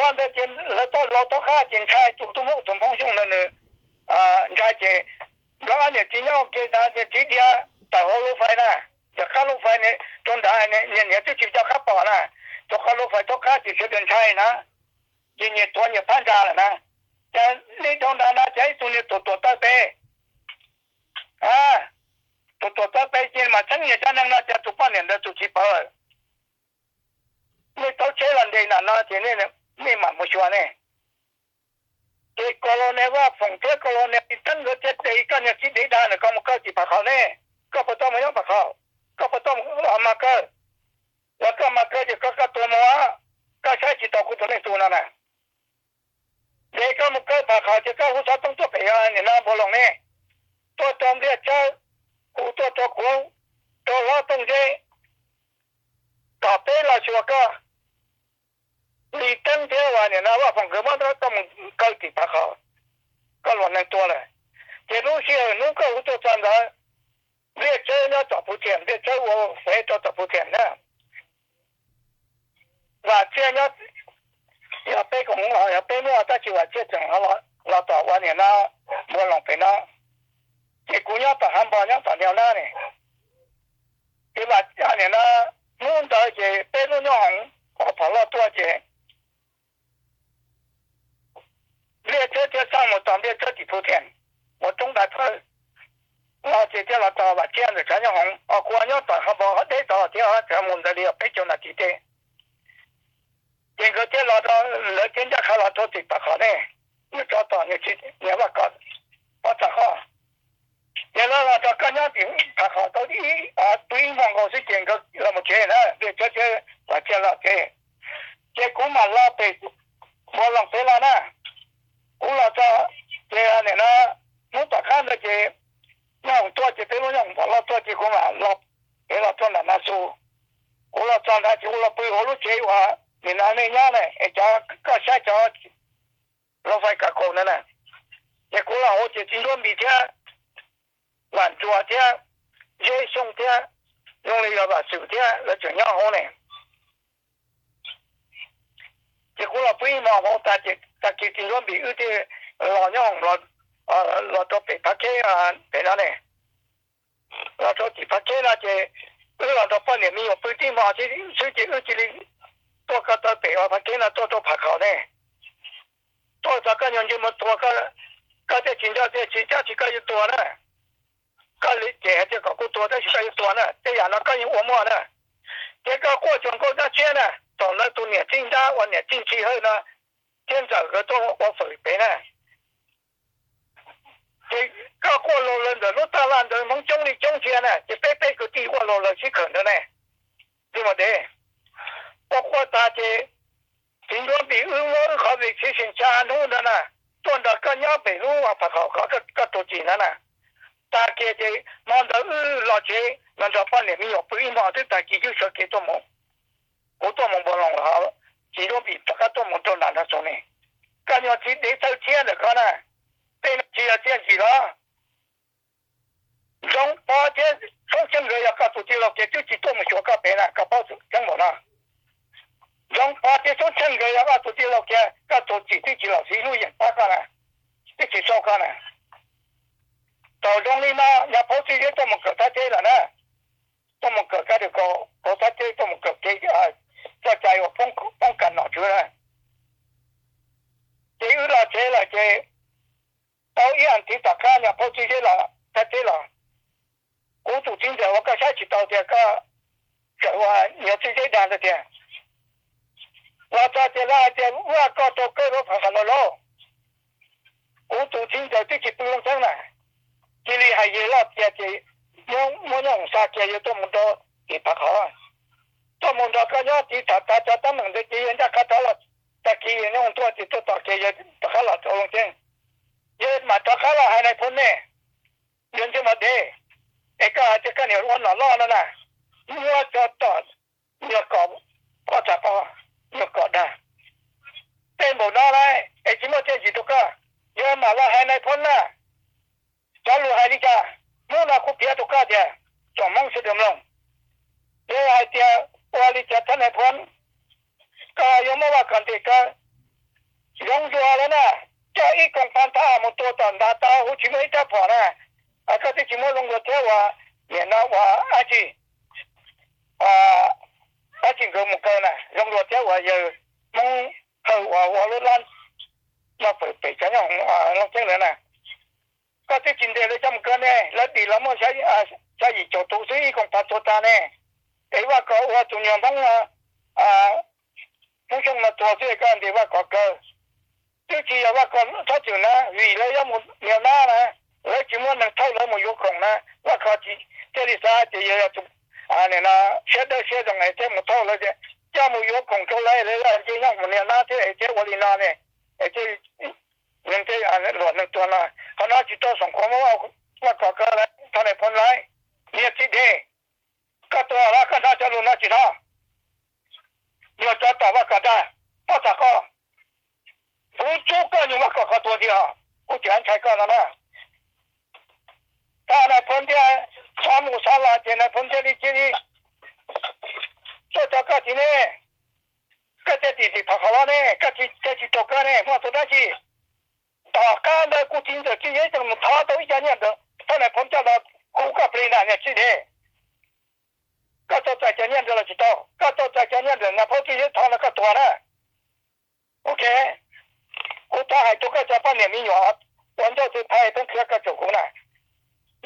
Ua ntawd ces lawv toj los toj qab ces ntshai, tus tub Hmoob tus Hmoob Xyooj ntawd nws ntshai ces nkawd ob niam txiv nyob ua ke ntawd ces txiv dhia tawm hauv lub fais na, tom qab lub fais rau nrad, niag niam twb tsis nco qab pom na, rau qhov lub fais toj qab ces sawv daws ntshai na, ces nyias tuav nyias phab ntsa lawm na. Ces nej dhau ntawd na ces ib tug niag tuam tuam taw pem, tuam tuam taw pem ces mam txheeb nyias cov neeg no ces tus poj niam ntawd tus txiv pawv lawm. Nej taub tsheb los nres nram no ces nej mam mus xyuas ne. Ces Colonel Vaj Foom thiab Colonel Lis Teeb nkawd thiaj tias, koj niag txiv dev dag na, koj mus kaw tim Phav Khaum ne, koj puas tau mus nyob Phav Khaum, koj puas tau mus mas kaw, yog koj mas kaw ces koj koj tuag mus, koj saib tsis taus kuv tus neeg tus no na. Ces koj mus kaw Phav Khaum ces koj hu xov tooj tuaj pem nim no Npuag Loos ne, tuaj rau Npliaj Tsawb, hu tuaj rau kuv, rau Hlob Tooj Zeb, kom peb los xyuas koj. Lis Teeb thiab uas nim no Vaj Foom nkawd muab koj mus kaw tim Phav Khaum, koj luag neeg tuag lawm. Ces lub sij hawm hnub koj hu tuaj txog ntawd, Npliaj Tsawb nyob tom Phuv Thiam, Npliaj Tsawb ua fev rau tom Phuv Thiam na. Vam Txiaj nyob, yog peb koom, yog peb muaj tab sis Vam Txiaj tseem los tom ua nim no Npuag Loos pem no, ces kuv nyob tom Hav Npog nyob tom Ntiav Nab ne. Ces nim no hnub ntawd ces peb lub nyooj hoov ua phom loj tuaj ces Npliaj Tsawb thiaj xaj mus tom Npliaj Tsawb tim Phuv Thiam, ua roob dais phawj, los ces thiaj los txog Vam Txiaj ntawm tshav nyooj hoov, os kuv nyob tom Hav Npog deb tod thiab, tseem mus ntawd li peb caug nas this tej. Ces nkawd thiaj los, lawv thiaj ncaj qha los rau tim Phav Khaum ne, niag tsov tom niag Vaj Kom pob txha qhoj. Ces lawv los txog koj nyob tim Phav Khaum tau ib, pw ib hmo nkaus xwb ces nkawd los mus tsev na, Npliaj Tsawb thiab Vam Txiaj los tsev. Ces kuv mam los pem Npuag Loos pem los na. Kuv los txog ces nim no hnub tom qab ntawd ces nyooj hoov tuaj ces peb lub nyooj hoov phom loj tuaj ces kuv mam los pem los txog nram Nas Xus. Kuv los txog ntawd ces kuv los pw hauv lub tsev uas nim no nej nyob na es cov koj saib cov lub fais kas kaus ntawd na. Ces kuv los hauv ces Txiv Ncuab Npis thiab Vam Ntsuag thiab Zeb Xyooj thiab zoo li yog Vam Xwm thiab lawv tseem nyob hauv ne. Ces kuv los pw ib hmo hauv tas ces tag kis Txiv Ncuab Npis wb thiaj los nyob hoom los rau pem Phav Kheb pem no ne. Los rau tim Phav Kheb no ces wb los nrog poj niam me nyuam pw tib hmo xwb ces wb cia li tuaj ko taw pem Phav Kheb no tuaj rau Phav Khaum ne. Tuaj txog koj nyuag ntsej muag tuag, koj thiaj tsis nco thiaj tsis cab tsis koj yuav tuag na. Koj li ces hais tias kom kuv tuag tab sis koj yuav tuag na, tej yam no koj yeej ua muaj na. Ces koj quaj tsuas nkauj dab tshiab na, thaum ntawd tus niam txij nrab uas niam txij ntxhi hawj no thiab ntxawm nkawd tuaj ua fawm pem na. Ces koj quaj laug lawm ntawm lub taj laj ntawd Hmoob coob li coob ntsia na, ces peb peb kwv tij quaj laug lawm sib khawm ntawd ne. Li mas dev, quaj quaj tas ces Txiv Ncuab Npis wb muab wb qhov vim txiv xeem Tsa hnub ntawd na tuaj nrog koj nyob pem lub Phav Khaum qhov koj tuag tim ntawd na. Tag kis ces hmo ntawd wb los tsev los nrog poj niam me nyuam pw ib hmo twb tag kis wb sawv kev tuaj mus. Kuv tuaj mus Npuag Loos los Txiv Ncuab Npis rov qab tuaj mus rau nram Nraug Xoom ne. Koj nyuag txiv dev txawj thiab ntawm koj na, tej no tsis yog txiaj ntsig los? Ntxoov Pov thiab Xoob Xeeb nkawd yog koj tus tij laug kiag twb tsis tuaj mus xyuas koj pem na, koj paub tseeb npaum no. Ntxoov Pov thiab Xoob Xeeb nkawd yog koj tus tij laug kiag, koj tus txim twb tsis los siv lub yeem pab koj na, twb tsis sau koj na. Thaum zoo li no Nyaj Phauj Txwj Zeb tuaj mus kawm thaj teb lawm na, tuaj mus kawm kab dws kaus thaj teb, tuaj mus kawm kev txoj cai uas poob kas nom tswv na. Ces wb los tsev lawm ces tau ib as thiv tom qab Nyaj Phauj Txwj Zeb los thaj teb los, kuv tus txiv ntxawm uas koj saib tsis taus tias koj txawm ua Nyaj Txwj Zeb dag ntawd tiag. Los txog tias lawv hais tias Vaj Koj rau kawb lub Phav Khaum lawm lauj. Kuv tus txiv ntxawm twb tsis pw Looj Ceeb na, cia li hais yawg loj tias ces muab nyob hoom xa kiag yawg tuaj mus rau tim Phav Khaum, tuaj mus nrog koj nyob tiv tham tas cov teeb meem ntawd ces yawg ncaj qha rov los, tag kis yawg nyob hoom tuaj ces tuaj tos kiag yawg rov qab los rau Looj Ceeb. Yawg mam rov qab los hais nais phoo nej, yawg ntsej muag dev, es koj hais tias koj niam ua nom loj no na, muab cov tom nyuag kom pob txha pob, nyuag kom dag, tej npaum no na, es tsis muaj txiaj ntsig rau koj. Yawg mam los hais nais phoo na, cov lus hais li cas, hnub no kuv piav rau koj tias tsoom Hmoob sawv daws mloog. Yog hais tias ua li cas thiab nais phoo, koj yuav muab Vaj Koj ntes kaw, Zoov Zuag lawm na, coj ib koom pab thab mus tua tom ntav tau huv tsis muaj ib rab phom na. Koj twb tsis muab Zoov Zuag thiab ua niam no ua dab tsi, dab tsi nkawd mus kaw na, Zoov Zuag thiab ua yawg Hmoob Hawj uas ua lub lab noj fawm pem cov nyob Looj Ceeb lawm na. Koj twb tsis ntes lawv coj mus kaw ne, lawv dim los muaj xya yim caum tus xwb ib koom pab tua tag ne. Es Vaj Kos ua tus nyuag Hmoob, Hmoob Xyooj no tuag xwb koj ntes Vaj Kos kaw. Twb tsis yog Vaj Kos txhob txwm na, vim lawv yuav mus nias nab na, lawv tsis muaj neeg thauj lawv mus yuav khoom na, Vaj Kos thiaj li xav tias yog tus siab dawb siab zoo es thiaj mus thauj lawv, coj mus yuav khoom rau lawv, lawv nce nyob mus nias nab thiab es thiaj ua li no ne. Es thiaj luag neeg tuag no, qhov no tsis tau xoom khuav muab Vaj Kos kaw lawm, thov nais phoo lawm, niag txiv dev, koj tuag los koj hnov cov lus no tsis hnov? Yog cov tom Vaj Kos dag, pob txhab qoj, kuv tsub koj nyuag Vaj Kos qhov tuag tiag, kuv tseem ntshai koj no na. Thaum nais phoo ntiag xav mus xav los ces nais phoo ntiag li cia li tuaj rau koj tim ne, koj thiaj tim tim phom qhov los ne, koj thiaj tsis raug koj ne, muaj tus dab tsi? Tom qab ntawd kuv txiv ntxawm Txwj Yeb tseem mus thov tau ib co nyiaj ntawd, thov nais phoo coj los hu koj plig na niag txiv dev. Koj tau txais cov nyiaj ntawd los tsis tau? Koj tau txais cov nyiaj ntawd nais phoo Txwj Yeb thov no koj tuag na. Ok, kuv thov hais rau koj cov poj niam me nyuam uas ncauj tw phais pheej khiav koj tsoom kuv na,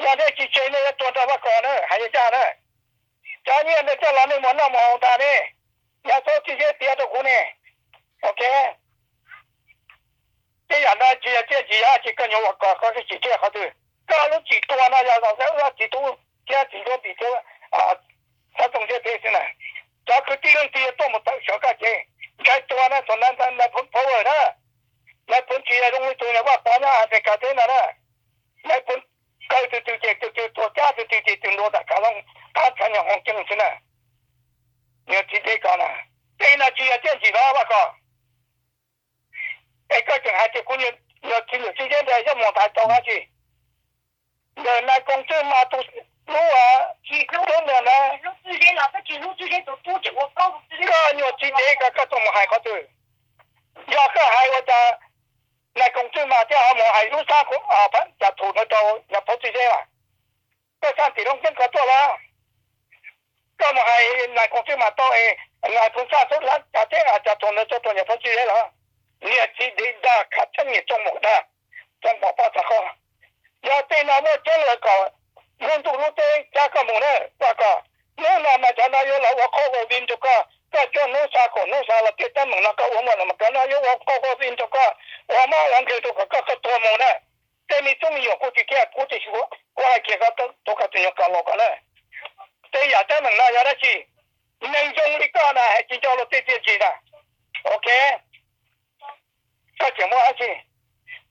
yog nej tsis tseg nej yuav tuag nrog Vaj Kos na, hais li cas na? Cov nyiaj ntawd coj los nej mus noj mus haus ntag ne, nais phoo Txwj Yeb piav rau kuv ne. Ok, tej yam no tsis yog txiaj ntsig, yog tsis koj nyuam Vaj Kos koj tsis txiaj qhov twg? Koj lub txim tuag no yog los ntawm wb txiv tub thiab txiv ncuab npis thiab xab tooj ntiab teb xwb na. Cov kwv tij leej twg tuaj mus tawm sawv koj ces ntshai tuag na, thaum nais phoo power na. Nais phoo tsis yog zoo li tus niag Vaj Pov nyob Amelikas teb no na. Nais phoo kaw tus twg ces tus twg tuag, cab tus twg ces tus ntua tam kav looj, qab tshav nyuag hoo ceeb xwb na. Niag txiv dev ko na, tej no tsis yog txiaj ntsig los Vaj Kos? Es koj tseem hais tias kuv yog txiv lwm txiv zeb ntawd yog mus tais tau dab tsi? Ntawm nais koom Txwj Mas tus lub tub ntawd na, koj nyuag txiv dev ko koj tuaj mus hais qhov twg? Yog koj hais ua cas nais koom Txwj Mas thiaj ho mus hais lub xab cas thum no rau nais phoo Txwj Yeb mas? Koj xaj tim Looj Ceeb ko tuaj los? Koj mus hais nais koom Txwj Mas tau es nais phoo xaj xub lab cas teb cas thum no rau nais phoo Txwj Yeb los? Niag txiv dev dag khav theeb niag tsoo mom dag, tsoo mom pob txha qhoj. Yog tej no muaj tseeb lawm kom hnub ntuj lub teb cab koj mus na, Vaj Kos. Hnub no mas cov no yuav los ua qhov ua vim rau koj, koj coj hnub xa khoom hnub xa los tiaj teeb meem no koj ua muaj los mas cov no yuav ua qhov ua vim rau koj, ua mob ua nkeeg rau kom koj tuag mus na. Tej me tub me nyuam kuj tsis kiag, kuv tsis, kuv hais kiag koj, tus koj tus nyuag kom los kom na. Tej yam teeb meem no yog dab tsi? Neeg zoo li koj na hais tsis nco luag tej txiaj ntsig na. Ok, koj tseem muaj dab tsi?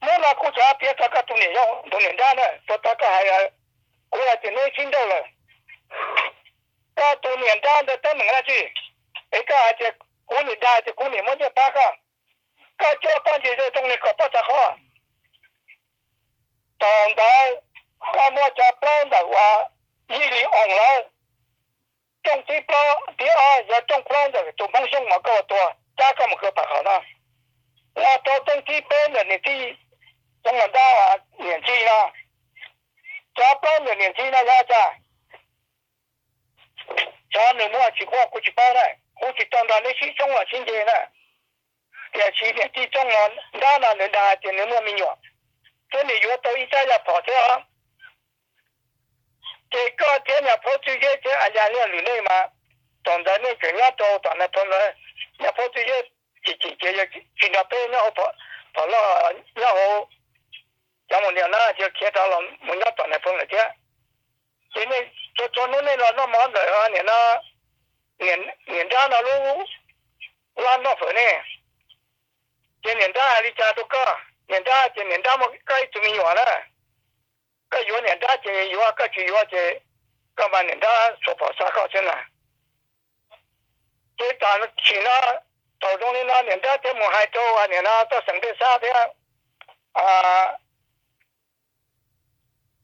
Hnub no kuv xav piav txog koj tus niam yau, tus niam nrab na, txog tau koj hais, kuv hais tias neb sib nrauj lawm. Koj tus niam nrab ntawd teeb meem dab tsi? Es koj hais tias kuv niam dag tias kuv niam muab nyiaj pab koj, koj coj poj ntsis zoo zoo li kom pob txha qhoj. Thaum ntawd koj muab cov plaub ntawm uas Yij Li Oos lawv, rooj thib plaub thib ob yog rooj plaub ntawm tus Hmoob Xyooj uas koj ua tuag cab koj mus kaw pam hauv no, los rau rooj thib peb ntawm niam tij Xyooj Los Ntab niam ntxig no. Cov plaub ntawm niam ntxig no yog cas? Xyov nws muaj tsis muaj kuv tsis paub na, kuv tsis tau nrog neb sib tshoob los sib nce na. Tiam sis niam tij Xyooj Los Ntab no nws dag hais tias nws muaj me nyuam, thiab nws yuav tau ib tsab yaj phom thiab os. Ces koj thiab niam phauj Tswv Zeb thiab a yas liaj lwm nej mas, thaum ntawd nej tseem nyob rau tom nais phoo lawm. Niam phauj Tswv Zeb chim chim ces yog tsis nrog peb nyob hauv phom loj, nyob hauv cov mus niam na, yog khiav rov los mus nyob tom nais phoo lawm thiab. Ces nej txhua txhua hnub nej los noj mov ntawm niam no, niam nrab no lub lab noj fawm ne. Ces niam nrab hais li cas rau koj? Niam nrab ces niam nrab muaj koj ib tug me nyuam na. Koj yuav niam nrab ces yuav, koj tsis yuav ces koj mas niam nrab xuas phom xa koj xwb na. Ces tam sim no, thaum zoo li no niam nrab thiaj mus hais rau niam no Txoj Xeem Npliaj Xab thiab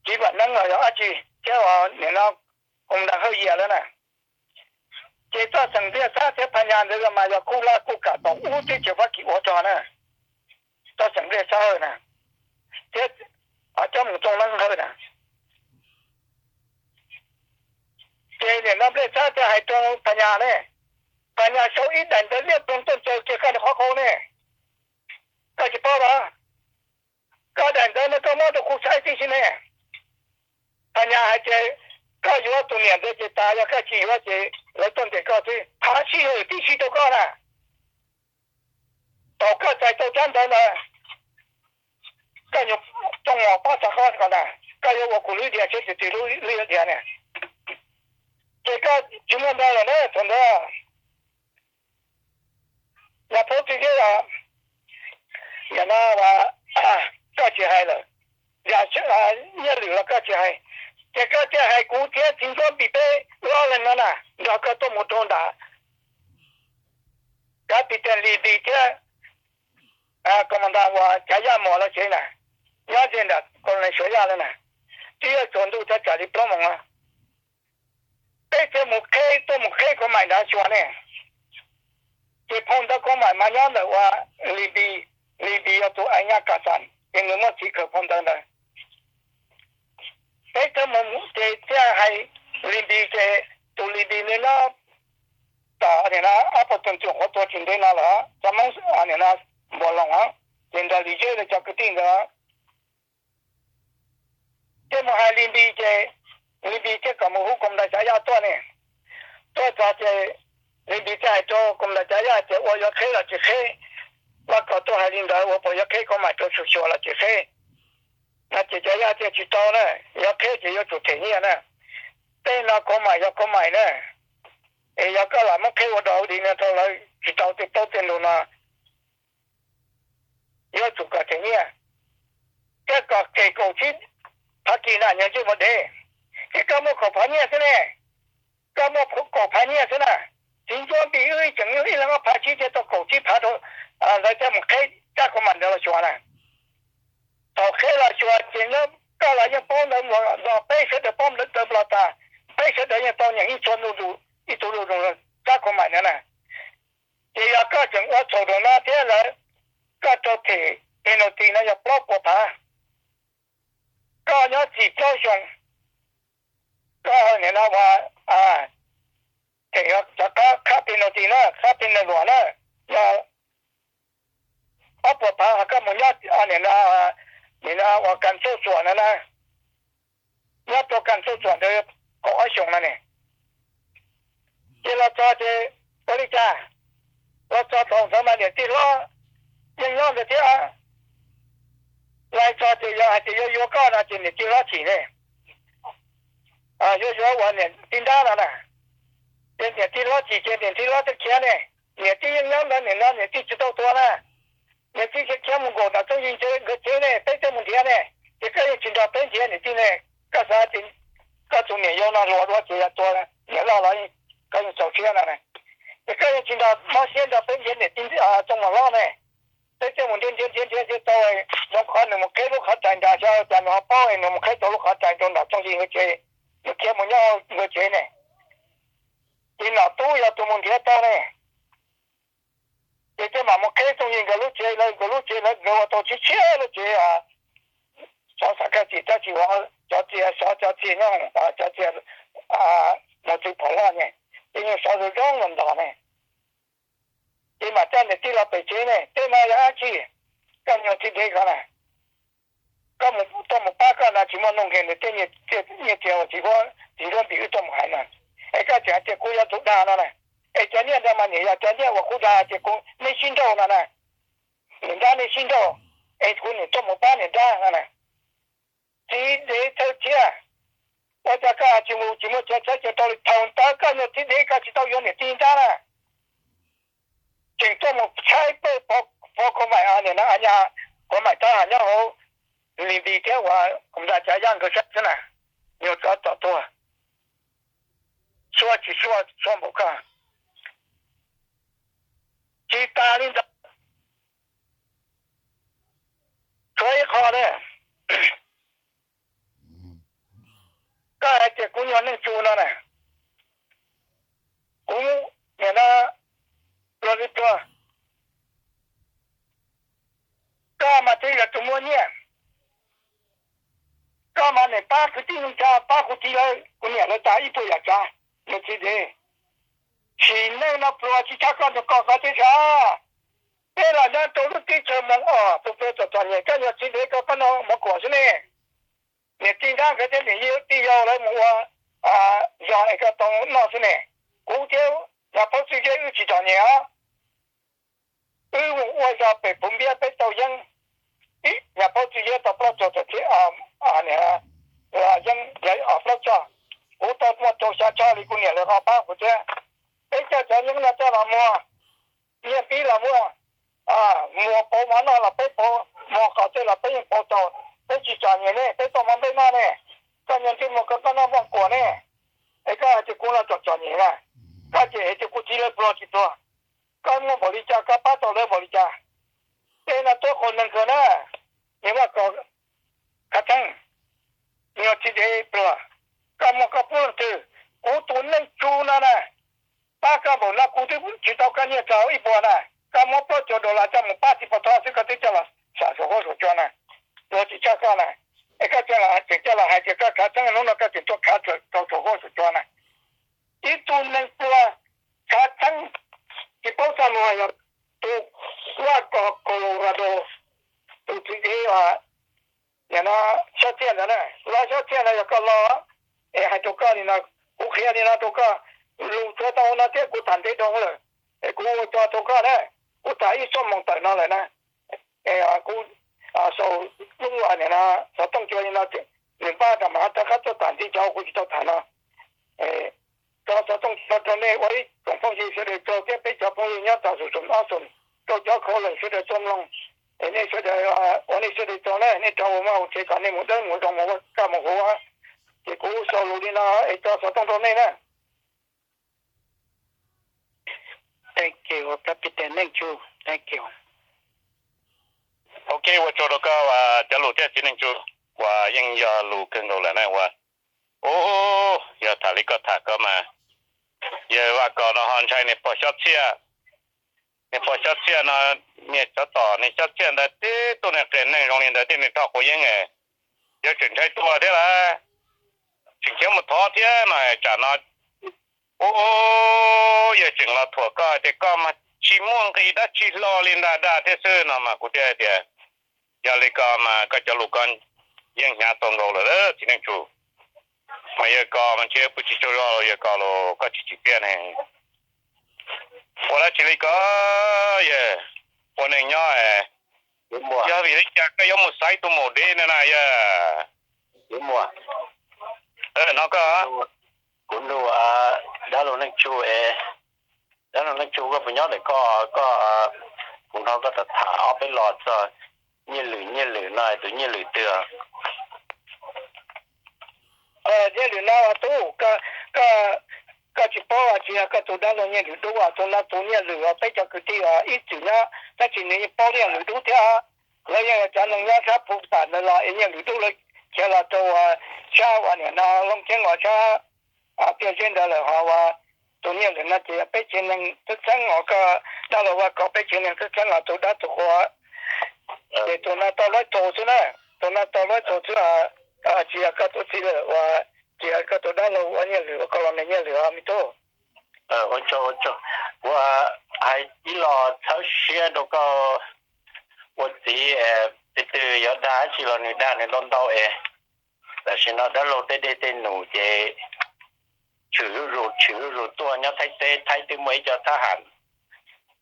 Txiv Vam Neeb los yog dab tsi thiab, niam no Koos Ntas Hawj Yias lawm na. Ces Txoj Xeem Npliaj Xab thiab Phas Nyas ntawd mas yog kuj laj kuj kam tom ub teb chaws Fab Kis ua rog na. Hawj na, thiab coj mus txooj neeb Hawj na. Ces nim no nplej xab thiaj hais rau Phas Nyas ne, Phas Nyas sau ib daim ntawv liab ploog tuaj ntsaws kiag koj qhov qau ne. Koj tsis paub los? Koj daim ntawv no koj muab rau kuv saib tib si ne. Phas Nyas hais tias koj yuav tus niam ntawd ces tas, yog koj tsis yuav ces lawv tuaj ntes koj xwb, phav sij hawm tib si rau koj na. Thaum koj txais tau tsab ntawv ntawd, koj yuav tsoo mos pob txha qhov ko na, koj yuav ua kuv lub diav seb tsis txwv lub diav ne. Ces koj tsis muaj ntawv lawm na thaum ntawd. Yog phaub txij thiab, yog no koj tsis hais lawm, yog nyiaj lwm los koj tsis hais, ces koj thiaj hais kuv thiab txiv Ntsuab Npis peb ob leeg no na, nrog koj tuaj mus rau nram kav pis tes Lis Npis thiab kaus mas ntas uas Cav Yaj Mos lawv tsev na, nyob ze nram kaus lis Suav Yaj lawm na, twb yuav tsaus ntuj thaj tsam li plaub moos na. Peb thiaj mus qheb, tuaj mus qheb Kauv Maim nrad xyuas ne. Ces phau ntawv Kauv Maim mas nyob ntawm uas Lis Npis, Lis Npis yog tus eev nyaj Kas Xas, ces nws muaj txiv khaws phau ntawv ntawd. Peb thiaj mus ces thiaj hais Lis Npis ces tus Lis Npis nws nyob tom nim no ob puas tug ntxuam qhuav tuag tsis ntev no lawm, cov Hmoob nim no Npuas Loos, ces nrog Lis Zeb lawv cov kwv tij ntawd. Thiaj mus hais Lis Npis ces Lis Npis thiaj kom mus hu kaus mas ntas Cav Yaj tuaj ne. Tuaj txog ces Lis Npis thiaj hais rau kaus mas ntas Cav Yaj tias ua yuav qheb los tsis qheb, Vaj Kaus tuaj hais li ntawd ua puas yuav qheb Kauv Maim rau xyuas xyuas los tsis qheb. No ces Cav Yaj tias tsis tau na, yuav qheb ces yuav tsum them nyiaj na. Tej no Kauv Maim yog Kauv Maim na, es yog koj lam muab qheb ua dog ua dig no rau lawv tsis tau tej plaub tej ntug no, yuav tsum kom them nyiaj, thiab kom them kaum tsib phav kis na, nyiaj ntsej muag dev, thiab koj muaj kaum phav nyiaj xwb ne. Koj muaj kaum phav nyiaj xwb na. Txiv Ntsuab Npis wb tseem ib leeg ob phav tsib thiaj tau kaum tsib phav rau, lawv thiaj mus qheb tsab Kauv Maim ntawd los xyuas na. Thaum qheb los xyuas ces nyob koj los yeej paub ntawv Nplog, peb sawv daws paub ntawv Nplog tas, peb sawv daws yeej tau nyeem ib txhua ntu zus ib tug lus tsab Kauv Maim ntawd na. Ces yog koj tseem ua txhaum rau no thiab lawv, koj raug them penalty no yog plaub puas phav. Koj nyob txim plaub xyoo, koj nim no ua them cov qhab penalty na, qhab penalty luam na, yog ob puas phav, ho koj mus nyob nim no, nim no ua kas txuj xuam no na, nyob rau kas txuj xuam ntawd kaum ob xyoos no ne. Ces los txog ces ua li cas, los txog thaum ntawd mas niam tij hlob yeej nyob ntawd thiab. Los txog ces yog hais tias yuav yuav koj no ces niam tij hlob chim ne, yuav yuav ua niam tij nrab no na. Ces niam tij hlob chim ces niam tij hlob thiaj khiav ne. Niam tij yeej nyob ntawd, nim no niam tij tsis tau tuag na. Niam tij khiav khiav mus nkaum nram Txooj Yig nkawd tsev ne, peb thiaj mus nrhiav ne. Ces koj yeej tsis nrog peb nrhiav niam tij ne. Koj xav tias koj tus niam yau no hluas dua ces yog tua niam loj los koj yeej txaus siab no na. Ces koj yeej tsis nrog mob siab nrog peb nrhiav niam tij Txooj Mos Hlob ne. Peb thiaj mus nrhiav nrhiav nrhiav nrhiav thiaj tau, zoo qhov nws mus qheb lub qhov rais nrad, xyov cas nws ho paub, nws mus qheb tau lub qhov rais rau nram Txooj Yig nkawd tsev, nws khiav mus nyob nkawd tsev ne. Ces Nom Tub yog tus mus nrhiav tau ne. Ces thiaj mam mus qheb Txooj Yig nkawd lub tsev, lawv nkawd lub tsev lawv nkawd ua tau tshiab tshiab lub tsev, xov xam kaj txim tab sis ua cov txias, xov cov txias nyob, cov txias mus txwv phom loj ne, ces yeej xov zoo zoo los ntos ne. Ces mam coj niam tij los pem tsev ne, tej no yog dab tsi? Koj nyuag txiv dev ko na, koj mus tuaj mus pab koj no tsis muaj nuj nqis nws tej nyiaj txiag uas txiv huab txiv nruab npis wb tuaj mus hais no, es koj tseem hais tias kuv yuav tus dag no na. Es cov nyiaj ntawd mas nim yog cov nyiaj uas kuv dag tias kuv, neb sib nrauj no na, niam nrab neb sib nrauj, es kuv nim tuaj mus pab niam nrab no na. Txiv dev thawj thiab, ua cas koj tsis mus tsis muaj chaw txhawb chaw rau li? Thaum ntawd koj nyuag txiv dev koj tsis tau yuav niam tij nrab na, tseem tuaj mus tshaib plawg pov Kauv Maim, nim no nyab Kauv Maim tab nyob hauv Lis Npis thiab uas Kaus Ntas Cav Yaj nkawd sab xwb na, nyuag tsov tom tuag, sua tsis sua, sua npaum koj. Tsis tas li ntawd, tshuav ib qho ne, koj hais tias kuv nyuag neej tsu no na, kuv nim no pluag li pluag, koj mas twb yog muaj nyiaj. Koj mas nim pab kwv tij neej tsa, pab kuv txiv lawv, kuv niam lawv tas ib puas yam tsav, niam txiv dev. Sim neej no pluag tsis tshaj koj nrug koj koj thiab sas. Peb los nyob rau lub teb chaws Moos Os, tus pluag txom txom nyem, koj yog txiv dev koj pab no mov kuam xwb ne. Niam tij nrab nkawd thiab niam tij yau lawv mus ua zog es koj tau noj xwb ne. Kuv thiab nyab paub txwj yeb wb tsis txom nyem os. Wb mus ua zog pem Phuv Npiab peb tau yeeb, nyab paub txwj yeb tau plaub txog tawm thiab, yeeb plaub txog. Kuv tau muaj rau xya txog li kuv niam lawv ho pab kuv thiab. Peb coj cov yeeb no coj los muag, nyiaj pib los muag, muag pauv mov noj los peb pauv, muag qos tej los peb yeej pauv tau. Peb tsis txom nyem ne, peb tuaj muag nplej noj ne. Koj nyiaj ntsej muag koj koj noj muag kuam ne. Es koj hais tias kuv los txom txom nyem na, koj ces hais tias kuv txiv lawv pluag tsis pluag. Koj muaj npaum li cas koj pab tau lawv npaum li cas. Tej no tuab qhua neeg kawg na, niam Vaj Kos, Khav Theeb, niag txiv dev pluag, koj muaj koj pub leej twg? Kuv tus Neej Tsu no na, pab koj npaum no kuv twb tsis tau koj nyiaj txog ib puas na. Koj muab plaub caug dollar coj mus pab txiv Pov Thoj xwb koj twb coj los sam saum huab saum cua na. Pluag tsis tshaj koj na. Es koj tseem coj los hais tias koj Khav Theeb, hnub no koj tseem tuaj khav rau saum huab saum cua na. Ib tug neeg pluag, Khav Theeb, tsis paub txaj muag, yog tus Vaj Kos Colorado, tus txiv dev, nim no Xyob Txhiaj ntawd na, Xyob Txhiaj no yog koj los, es hais rau koj li no, kuv qhia li no rau koj, lus tsuav tau no thiab kuv tham ntev dhau lawm, es kuv ua tso rau koj na, kuv tham ib xuab moos tawm no lawm na. Kuv sau lub, nim no xov tooj cua li no, nws npaj rau mas rov qab tuaj tham ntxiv cov kuv tsis tau tham no. Tso xov tooj cua rau nej ua ib tsoom phooj ywg sawv daws tso thiab peb cov phooj ywg nyob tag xum xoom ob xoom rau cov khaum leej sawv daws txo mloog. Es nej sawv daws ua nej sawv daws tso na, nej rov ua maj ua tsev kom nej mus dawb mus zoo mus kaj mus huv. Ces kuv sau lus li no es tso xov tooj rau nej na. Ok, ua tsaug rau koj cov lus thiab txiv Neej Tsu, uas yeej yog lus kawg nkaus lawm na uas. Ub, yog tham li koj tham ko mas, yawg Vaj Kos no ho ntshai niag pog Xyob Txhiaj. Niag pog Xyob Txhiaj no, niag tsov tom niag Xyob Txhiaj ntawd tib tug niag qias neeg zoo li ntawd thiaj nws rho quav yeeb es, yawg tseem ntshai tuag thiab lawm, tseem khiav mus thov thiab no tsam no. Ub, yawg tseem los thuam koj hais tias koj mas tsis muaj nqis dab tsi hlo li ntag dag thiab xwb no mas kuv thiaj hais tias, yog li ko mas koj cov lus ko yeej hnyav tau nkaus lawm txiv Neej Tsu. Mas yawg ko mas ntshe pw tsis tsaug zog los yawg ko los koj tsis tsim txiaj ne. Ua dab tsi li ko, yawg ua neej nyob, yog vim li cas koj yuav mus xaiv tus maum dev no na yawg? No koj, kuv nug dab laug Neej Tsu, dab laug Neej Tsu koj puas nyob ntawm koj, koj, kuv hnov koj tham tham ob peb los txog Nyiaj Lwm, Nyiaj Lwm no tus Nyiaj Lwm twg? Nyiaj Lwm no tub, koj tsis paub tsis yog koj tus dab laug Nyiaj Lwm Dub, tus no tus Nyiaj Lwm uas peb cov kwv tij ib txwm nyob tab sis nws yeej paub Nyiaj Lwm Dub thiab. Lawv yeej yog cov neeg nyob sab Phu Pam ntawd los es Nyiaj Lwm Dub lawv khiav los rau sab uas nim no Looj Ceeb uas sab Tiaj Zeb ntawd lawm ho uas tus Nyiaj Lwm no ces yog peb tsev neeg txheeb txheeb os, koj dab laug Vaj Kos peb tsev neeg txheeb txheeb os tus dab tus qhua. Ces tus no tau lawv txaus xwb na, tus no tau lawv txaus xwb, tsis yog koj tus txiv lawm uas tsis yog koj tus dab laug ua Nyiaj Lwm uas koj los nws Nyiaj Lwm os me tub. Ua tsaug, ua tsaug. Kuv hais ib los txhawb siab rau koj ua txiv, tus twg yuav dag dab tsi los nws dag nws ntau ntau es. Tam sim no dab laug tej dej tej num ces tshwm zuj zus tshwm zuj zus tuaj nyob Thaib teb, Thaib twb muaj ib co thab ham,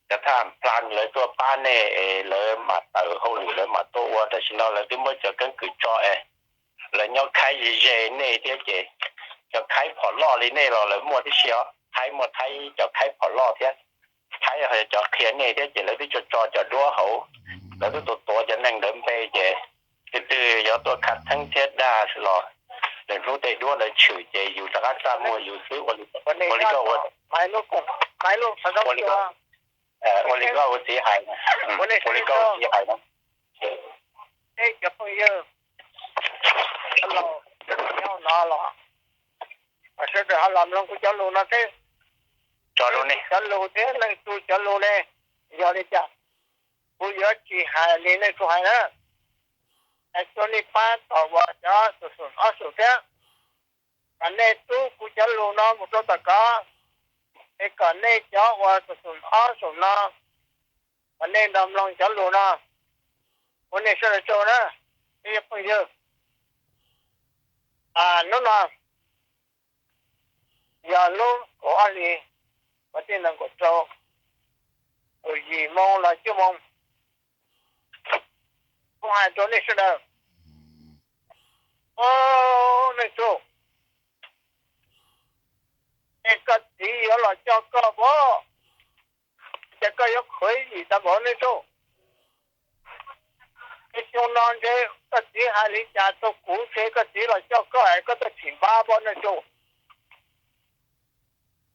cov thab ham Plas lawv tuaj pab nej es lawv mam tawm hauj lwm lawv mam tuaj ua. Tam sim no lawv twb muab cov keeb kwm tso es lawv nyob khaib ze ze nej thiab ces cov khaib phom loj li nej los lawv muaj tib si os. Thaib muaj Thaib cov khaib phom loj thiab, Thaib cov qhia nej thiab ces lawv twb tso tso cov duab hauv, lawv twb tuav tuav cov neeg ntawd npe ces tus twg yuav tuaj khav theeb thiab dag los lwm hnub tej duab ntawd tshwm ces yus rov qab txaj muag yus xwb. Ua li koj ua, ua li koj ua txiv hais, ua li koj ua txiv hais no. Sawv daws ho los mloog kuv cov lus no thiab, cov lus thiab Neej Tsu cov lus ne, yog li cas kuv yuav tsis hais li Neej Tsu hais na. Es tsuas nej pab tau ua cov xum xum ob xum thiab, kom nej tub kuv cov lus no mus rau tom kov, es kom nej cov ua xum xum ob xum no, kom nej nrog mloog cov lus no, ua nej sawv daws tsaug na, peb cov phooj ywg. Hnub no yog lub kaum ob hlis, kaum tij nees nkaum rau, kaum yim moo los cuaj moo, kuv hais rau nej sawv daws, Au, Neej Tsu, es koj txiv yuav los coj koj pab, ces koj yuav khuv yim tag npaum Neej Tsu. Es xyoo no ntshe koj txiv hais li cas rau kuv, ntshe koj txiv los coj koj es koj tuaj tsim npab pab Neej Tsu.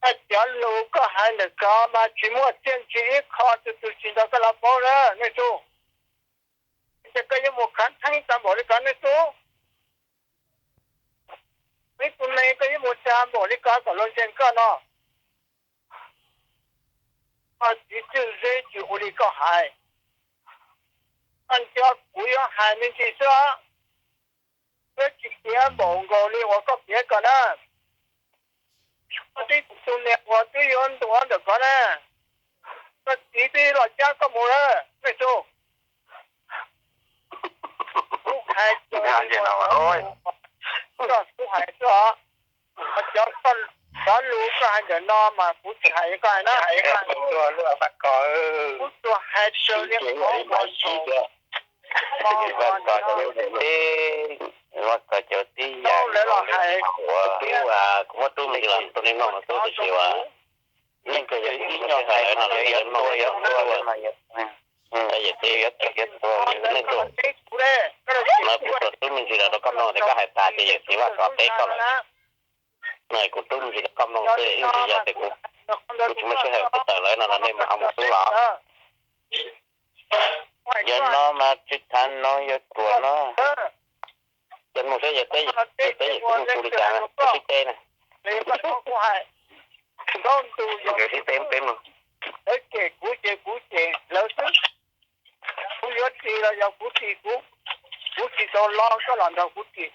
Koj cov lus koj hais ntawm ko mas tsis muaj txiaj ntsig ib qho, tus twg tsis nrog koj los paub na Neej Tsu. Ces koj yuav mus khav theeb tag npaum li ko Neej Tsu. Ib tug neeg koj yuav mus dag npaum li ko kom luag ntseeg koj no. Koj txiv txwj zeb tsis ua li koj hais. Koj nco kuv yuav hais me ntsis xwb os. Koj tsis piav npaum nkaus li uas koj piav ko na. Koj tib tus niam uas twb yuav ntuas ntawm ko na, koj txiv twb los cab koj mus lawm Neej Tsu. Kuv hais, koj kuv hais xwb os. Cov lus koj hais ntawm no mas kuv tsis hais koj hais na. Kuv tsuas hais raws li qhov uas tib yam lawv los hais, kuv muab rub me ntsis los rau nej mloog no xwb tiam sis uas leej twg yog ib nyuag hais no los yog tua yog tua, yawm txiv yuav tua yawm txiv tua nej tua. No kuv tsuas rub me ntsis los rau koj mloog tias koj hais tas ces yawm txiv Vaj Xov teb koj lawm. No kuv rub me ntsis rau koj mloog xwb, ib ntsis yog tias kuv, kuv tsis muaj sij hawm kuv tawm lawm no los nej mam ho mus xub los. Yog no mas tsis tham no, yog ruam no. Yog mus saib yawg teb, yawg teb yawg tsis muaj kuv li cas, kuv sib teb na. Nkawd sib teb peb mloog. Lawv cem kuv ces kuv cem lawv xwb. Kuv yuav ris los yog kuv ris kuv, kuv tsis tau lo koj los nrog kuv ris.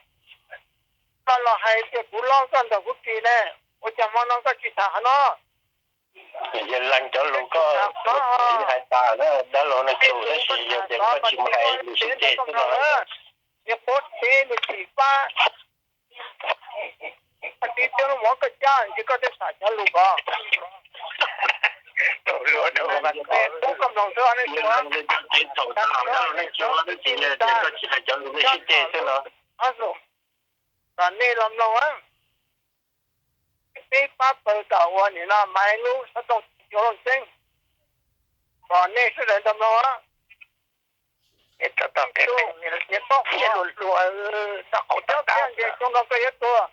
Koj los hais tias kuv lo koj nrog kuv ris ne, ua cas hmo no koj tsis tham qhov no? Yog leej cov lus koj, kuv txiv hais tas na, dab laug Neej Tsu, tab sis yog tias koj tsis mus hais lus sib ceg xwb no, yog pov tsev nws tsis pab, koj txiv coj lub mov koj cab ntshe koj thiaj tham cov lus ko. Pub koj mloog xwb Neej Tsu. Thaum tas dab laug Neej Tsu, tab sis yog tias koj tsis hais cov lus nej sib ceg xwb no. Kom nej los mloog, peb pab pawg kom ua nim no mas lub xov tooj cua looj tseeb, kom nej sawv daws nrog mloog. Nws paub qhia luag luag, cov qhia ntes xyoo no koj yuav tuag,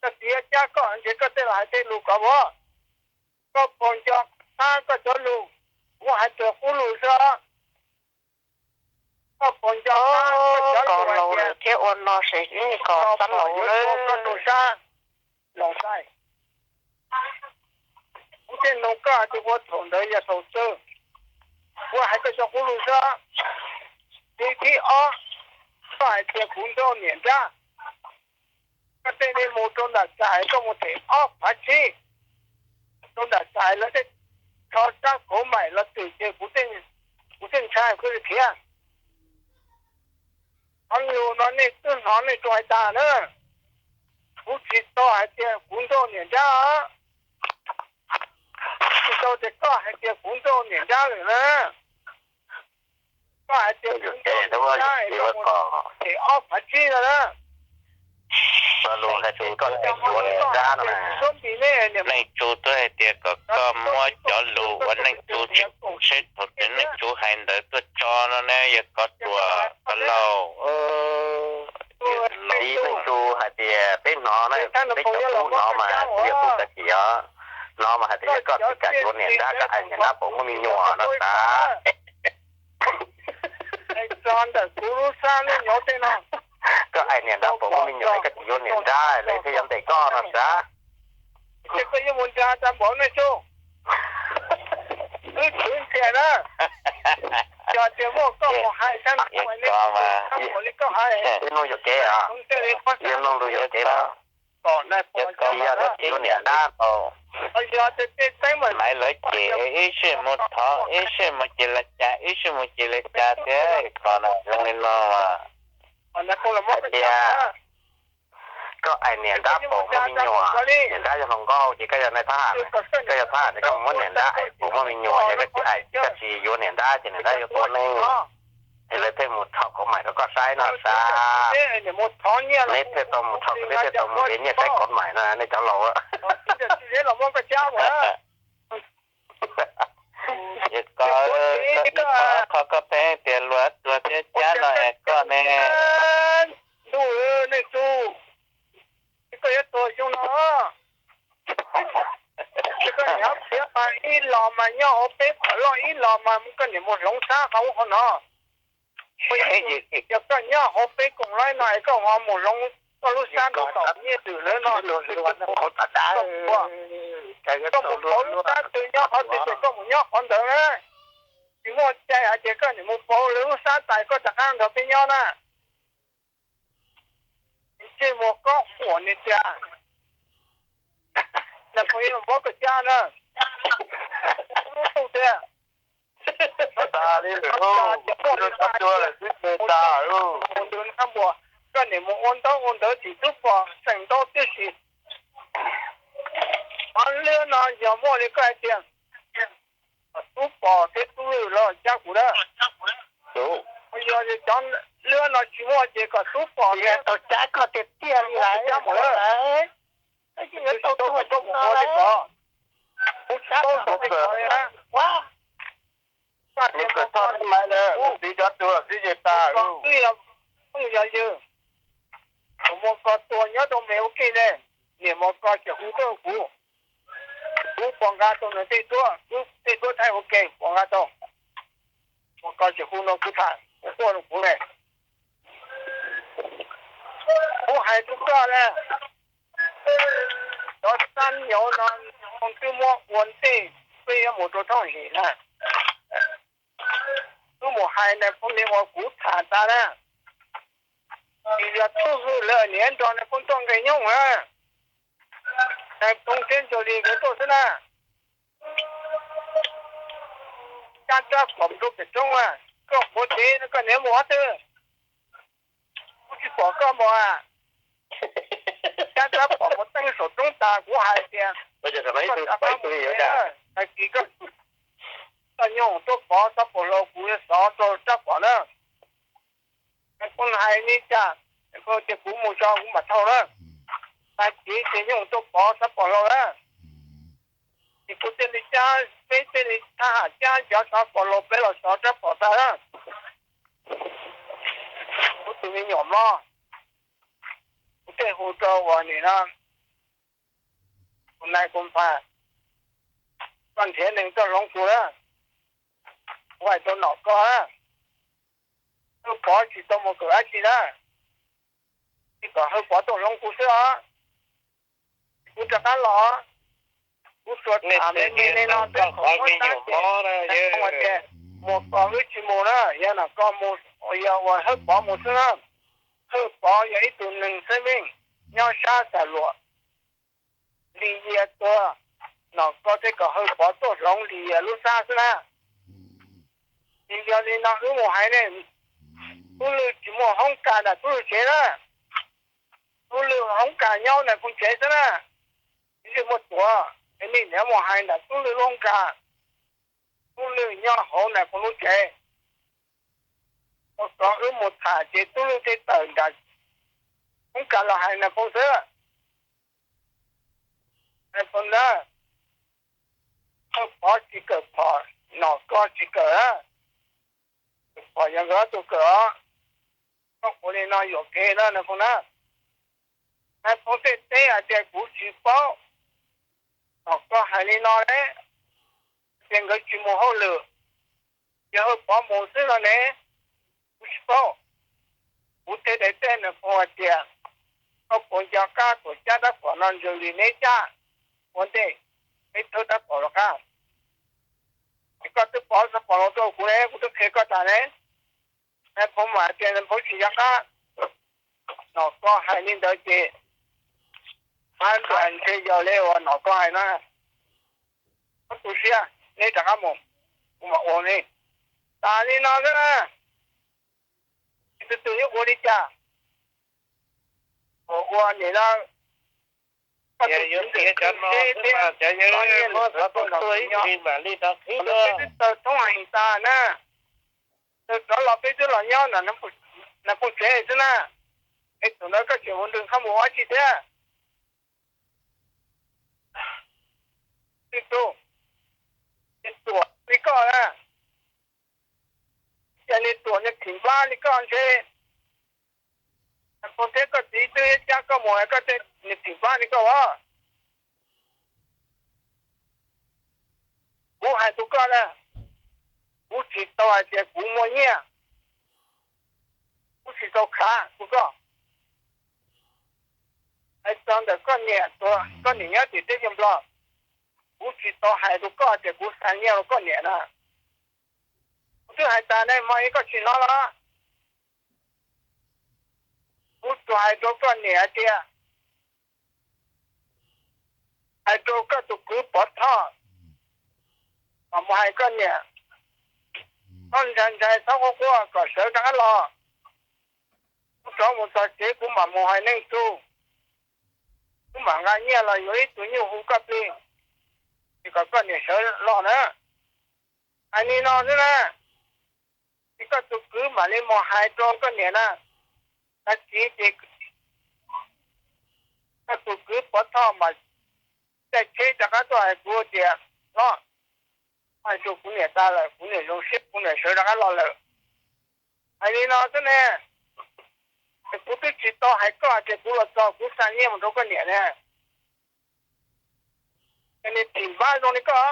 koj txiv yuav cab koj ntshe koj tej los hais tej lus kov vov. Koj puas nco qab koj cov lus? Kuv hais raws qub lus xwb. Koj puas nco qab koj cov lus hais tias thiab ua no es kom xab laus yuav tua koj rau sab Loos Xais? Kuv thiaj nug koj hais tias ua thaum ntawd yog thaum twg? Kuv hais koj cov qub lus xwb. Li thib ob, koj hais tias kuv nrauj niam nrab. Koj tej neeg mus rau nram Xais, koj mus them ob phav tsib rau nram Xais, lawv tej tsho tsab kauv maim los twm ces kuv thiaj ntshai kuv thiaj khiav. Qhov lus no nej twb hnov Neej Tsu hais tas na. Kuv tsis tau hais tias kuv nrauj niam nrab, tsis tau tias koj hais tias kuv nrauj niam nrab lawm na. Koj hais tias kuv nrauj niam nrab es koj mus them ob phav tsib no na. Lus hais tias koj yuav niam nrab no na. Neej Tsu twb hais tias kom koj muab cov lus uas Neej Tsu tsis seb thaum twg Neej Tsu hais ntawd tuaj tso no ne, yog koj ruam koj laus. Txiv Neej Tsu hais tias peb hnov na, peb cov tub hnov mas tsis yog tub kav kim os, hnov mas hais tias yog koj tsis kam yuav niam nrab, koj hais niam nrab puas muaj me nyuam no xav. Koj hais niam nrab puas muaj me nyuam, koj tsis yuav niam nrab lawv thiaj yuav ntes koj no xav. Ces koj yuav mus nrad tag npaum Neej Tsu, wb khwv ntiag na. Yog tias Koj mus hais, yog koj mas, yog Nuj yuam kev os, yog Nuj Nuj yuam kev los, yog koj tsis yuav niam nrab tau, Maiv lawv ces ib sij mus thov, ib sij mus ces li cas, ib sij mus ces li cas thiab, koj no zoo li no mas, hais tias koj aim niam nrab puas muaj me nyuam, niam nrab yog hluas nkauj ces koj yog nais thab ham, koj yog thab ham ces koj mus muab niam nrab aim puas muaj me nyuam, yog koj tsis aim, koj tsis yuav niam nrab ces niam nrab yuav tua nej, es lawv thiaj mus rho kauv mais rau koj saib no sas. Neb thiaj tau mus rho, neb thiaj tau mus nrhiav nyiaj saib kauv mais no nej cov laus. Ces koj, koj tib qho qhov koj pheej tias luag tuag thiab cab no es koj ne. Ntuj, nej tub, koj yuav tuag xyoo no. Koj niam qhiav mas ib los mas nyob hauv peb qhov loj, ib los mas koj niam mus hloov sab qhov ub qhov no. Yog koj nyob hauv peb koom laib no es koj ho mus hloov koj lub sab nrog tom nyiaj twm lawv no, koj mus pauv lub sab twg nyob qhov twg ces koj mus nyob qhov ntawd na. Tsis muaj cai hais tias koj niam mus pauv lawv lub sab tas koj rov qab nrog peb nyob na. Ntsej muag qoob huam ni tiag. Nais phoo Yaj Muab koj cab na. Lub ntuj tiag. Tas li lawm lauj, cov tuag lawm xwb ces tas lauj. Mus tus nab npuas, koj niam mus ua ntaub ua ntawv tsis tub pom xeem ntaub tib si. Qhov lwb no yog muaj li koj hais tias, kom tub pom thiab tub lwj los cab kuv na. Yog cov lwb no tsis muaj ces kom tub pom thiab tau cab koj tiag tiag li lawm. Koj mus ua li ko, kuv tsis paub tau li ko na. Nws kawm txog xib maiv lawm, txiv cov tuag xwb ces tas lauj. Twb yog phooj yog ywg, kuv muab koj tua nyob rau me ua ke ne, niam muab koj tsis hu tuaj kuv, kuv pom nqa tau nws tej duab, tej duab thaij ua ke pom nqa tau, muab koj tsis hu no kuv tham, kuv quaj rau kuv ne. Kuv hais rau koj na, cov xab nyaum no twb muab ua ntej, peb yuav mus rau thooj him na. Wb mus hais nais phoo li uas kuv tham tas na, tsis yog tub hwj lawv niam nrog nais phoo tuaj nqe nyooj na, nais phoo thiab Ntsaws Lis nkawd tuaj xwb na. Cab rab phom rau pem roob, koj quav tsev koj niam mus qhov twg? Kuv tsis pom koj mus. Cab rab phom mus teeb saum roob tas kuv hais tias, hais tias koj nyooj tuaj pov xav pom hlau, kuv xov rau rab phom na. Nais phoo hais li cas, nais phoo tias kuv mus tso kuv mam thau na. Hais tias ces nyooj tuaj pov xav pom hlau na. Ces kuv thiaj li cab, peb thiaj li thab ham cab cov xov pom hlau peb los xov rab phom tas na. Kuv tus me nyuam mlob, kuv thiaj hu rau uas nim no, kuv nais kuv npawg, koj nrhiav neeg tuaj hloov kuv na. Kuv hais rau nom koj na, Hawj Pov tsis tau mus kawm dab tsi na, tsis kom Hawj Pov tuaj hloov kuv xwb os. Kuv rov qab los, kuv tsuas tham me me li no xwb, qhov muab tab ces, muas kos wb tsis mus na, yog nom koj mus, yog uas Hawj Pov mus xwb na. Hawj Pov yog ib tug neeg xeeb meej, nyob sab Xam Luam. Lis Yias tuag, nom koj thiaj kom Hawj Pov tuaj hloov Lis Yias lub sab xwb na. Ces yog li no wb mus hais ne, Tub Lwj tsis muaj hoob kas nram Tub Lwj tsev na. Tub Lwj hoob kas nyob nais phoo tsev xwb na. Tsis muaj tuav, es nej niam mus hais nram Tub Lwj lub hoob kas, Tub Lwj nyob hauv nais phoo lub tsev. Ua kom wb mus tham ces Tub Lwj thiaj tawm nram hoob kas los hais nais phoo xwb. Nais phoo na, Hawj Pov tsis kawm phom, nom koj tsis kawm, phom yog nkawd ob tug kawm os. Koj ua li no yuam kev na nais phoo na. Nais phoo thiaj teb hais tias kuv tsis paub, nom koj hais li no ne, tias nkawd tsis mus hauj lwm, yog Hawj Pov mus xwb no ne, kuv tsis paub. Kuv thiaj daim teb nais phoo hais tias, koj puas nco qab tuam cab rab phom no Ntsaws Lis neb cab ua ntej, neb thawb rab phom rov qab. Es koj twb pov xav pom los rau kuv ne, kuv twb qhia koj tas ne. Nais phoo mas tias nais phoo tsis nco qab, nom koj hais li ntawd ces, hab ntshe yog li uas nom koj hais na. Koj tu siab, neb rov qab mus, kuv mam ua ne. Tas li no xwb na, tsis tu tus yuav ua li cas, ua nim no, koj tus txiv ntxawm kawg ntseb thiab, los nyiaj lwm tus tuaj nrog kuv nyob, peb twb tawg thoob heev tas na. Tawg rov los peb twb los nyob nram Nas Phooj tsev xwb na, es thaum ntawd koj tseem ua nrws qhab mus ua dab tsi thiab? Tij Tug, niag ruam li koj na, cas niag ruam niag phim npab li koj ntshe, Nas Phooj thiab koj txiv twb cab koj mus, koj niag phim npab li koj as. Kuv hais rau koj na, kuv tsis tau hais tias kuv muaj nyiaj, kuv tsis tau khav rau koj. Hais txog ntawm koj niam, koj niam nyob tim teb chaws Nplog, kuv tsis tau hais rau koj tias kuv xa nyiaj rau koj niam na. Kuv twb hais tas ne, mas yog koj tsis hnov los? Kuv tsuas hais rau koj niam hais tias, hais rau koj tus kwv Pov Thoj, kom mus hais koj niam, txhob ntshai ntshai, txhob quaj quaj, kom sawv rov qab los. Kuv rov mus txog tsev kuv mam mus hais neej txug, kuv mam nqa nyiaj los yuav ib tug nyuj hu koj plig, es kom koj niam sawv los na. Hais li no xwb na, ces koj tus kwv mam li mus hais rau koj niam na. Tag kis ces koj tus kwv Pov Thoj mas caij tsheb rov qab tuaj hais kuv tias, Hlob, hais rau kuv niam tas lawm, kuv niam zoo siab, kuv niam sawv rov qab los lawm. Hais li no xwb ne, es kuv twb tsis tau hais koj hais tias kuv los txog kuv xa nyiaj mus rau koj niam ne. Niag phim npab zoo li koj,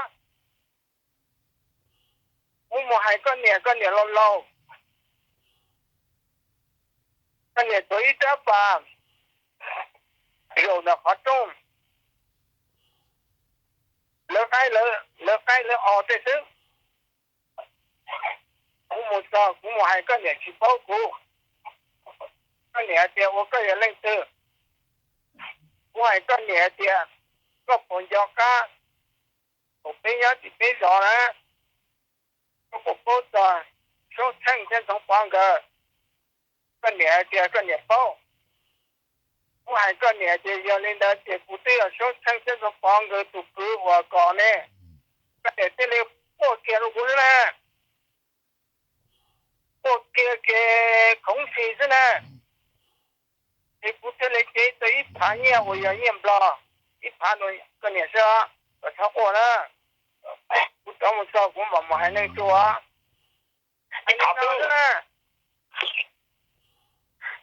kuv mus hais koj niam, koj niam laus laus, koj niam tuav ib rab pas zaum ntawm qhov rooj, lawv qaib lawv os tej xwb. Kuv mus txog kuv mus hais koj niam tsis paub kuv. Koj niam hais tias ua koj yog leej twg? Kuv hais koj niam hais tias koj puas nco qab thaum peb nyob tim peb zos na, koj puas paub txog Soob Tsheej thiab Ntxoov Pov nkawd? Koj niam hais tias koj niam paub. Kuv hais koj niam tias yog li ntawd ces kuv twb yog Soob Tsheej thiab Ntxoov Pov nkawd tus kwv uas kom ne, koj niam thiaj li quaj kiag rau kuv xwb na. Quaj kiag kiag khoov ntsis xwb na, es kuv thiaj li cev tau ib phav nyiaj uas yog nyiaj Nplog, ib phav rau koj niam xwb, kom txhob quaj na. Kuv rov mus txog kuv mam mus hais neej txug.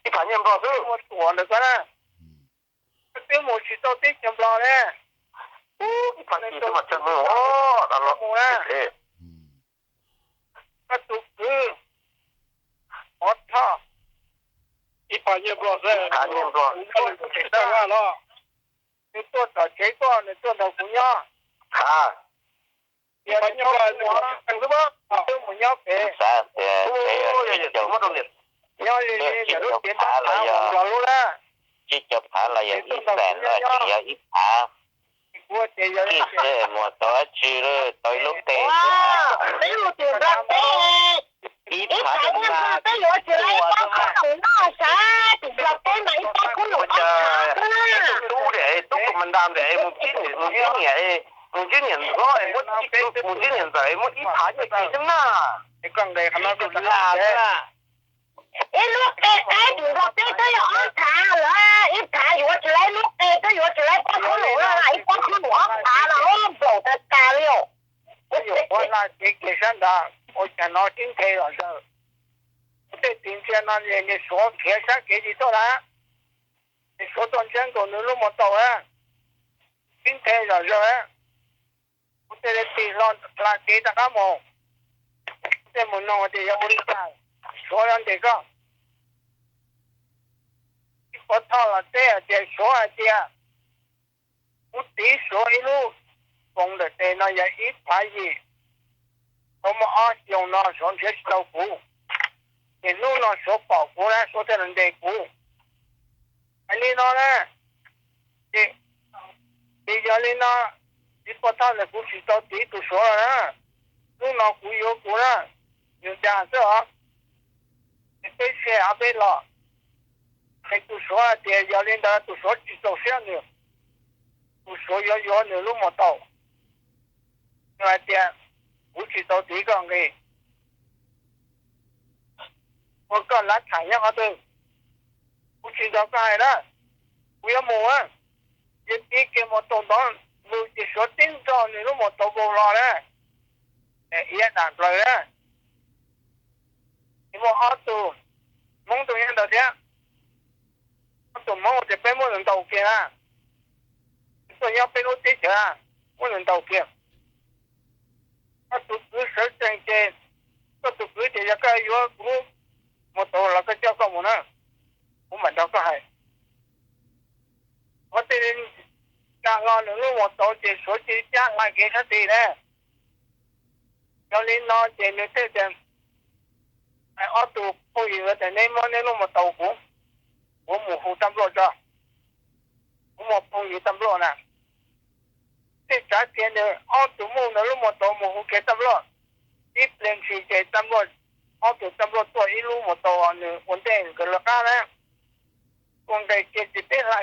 Ib phav nyiaj Nplog xwb, mus tuam ntawm ko na, koj twb mus tsis tau teb chaws Nplog ne. Ib phav nyiaj xwb mas tsawg mus, mus na. Koj tus kwv Pov Thoj, ib phav nyiaj Nplog xwb, nws tuaj tom tsev tuaj, nws tuaj nrog kuv nyob. Ib phav nyiaj Nplog, kuv twb mus nyob pem, nyob li ntawm lub cev ntab phav uas Nplog lub na. Tsib caug phav los yog ib xees na, tseem yog ib phav. Kij xwb mus tau dab tsi, tau ib lub qe xwb. Peb mus tim Nplog teb, ib phav nyiaj Nplog peb yuav tsis laib ib pob khaub num noj sav, tim Nplog teb mas ib pob khaub num ob phav xwb na. Tub, tub kuv mas nta mus ntsib niam, mus ntsib niam, mus ntsib niam ntxov, mus ntsib niam ntxawm muab ib phav nyiaj Nplog xwb na. Ib lub qe qaib tim Nplog teb twb yog ob phav lawm, ib phav yuav tsis laib lub qe twb yuav tsis laib pob khaub num, ib pob khaub num ob phav no nplaum tas tas li os. Kuv yuav ua hla kev kiag sab nrad, ua cas no sib nthe zom zaws. Kuv tej tis ntsia no niag Suav khiav sab kev tsis tuaj lawm, niag Suav tuaj ntsab nkaus nws lub mos taus, sib nthe zom zaws. Kuv thiaj li tig hlo hla kev rov qab mus. Kuv thiaj mus noog tias yog ua li cas Suav yuav ntes koj. Ib Pov Thoj los teb hais tias Suav hais tias kuv tiv Suav ib lub koom ntawm tes no yog ib phav yim, tau muaj ob xyoos no Suav nrhiav tsis tau kuv. Ces hnub no Suav pom kuv na, Suav thiaj los ntes kuv. Hais li no na, ces, ces yog li no, txiv pov thawj ntawd kuv tsis tau tiv tus Suav los na, hnub no kuv yuav kuv na, nws dag xwb os. Ces peb sij hawm peb los, ces tus Suav hais tias yog li ntawd tus Suav tsis txaus siab nws, tus Suav yuav yuav nws lub mus tau. Nws hais tias, kuv tsis tau tiv koj nqi, ua koj lav tham nyob qhov twg, kuv tsis nrog koj hais na, kuv yuav mus. Ces tiv kiag mus tau ntov lus ces Suav tib nrog nws lub mus tau nkaus los na, iab dam plaws na. Ces muaj ob tug Hmoob tuaj nyob ntawd thiab, ob tug Hmoob tias peb muab nws ntaus kiag na, tuaj nyob peb lub teb chaws, muab nws ntaus kiag. Koj tus kwv sawv tsees ces, koj tus kwv tias yog koj yuav kuv lub mus tau los koj coj koj mus na, kuv mam nrog koj hais. Ua tej li cas los nws lub mus tau ces Suav cia li cab hla kev sab tid na. Yog li no ces nws thiaj tias, ob tug phooj ywg tias neb muab neb lub mus tau kuv, kuv mus hu taj nplua tso. Kuv muaj phooj ywg taj nplua na. Thiaj tsav kiag nws ob tug muj nws lub mus tau mus hu kiag taj nplua. Ib pliag ntshis ces taj nplua, ob tug taj nplua tuaj ib lub mus tau nws ua ntej nkawd lawv qab na. Ua nqes kiag ces peb hla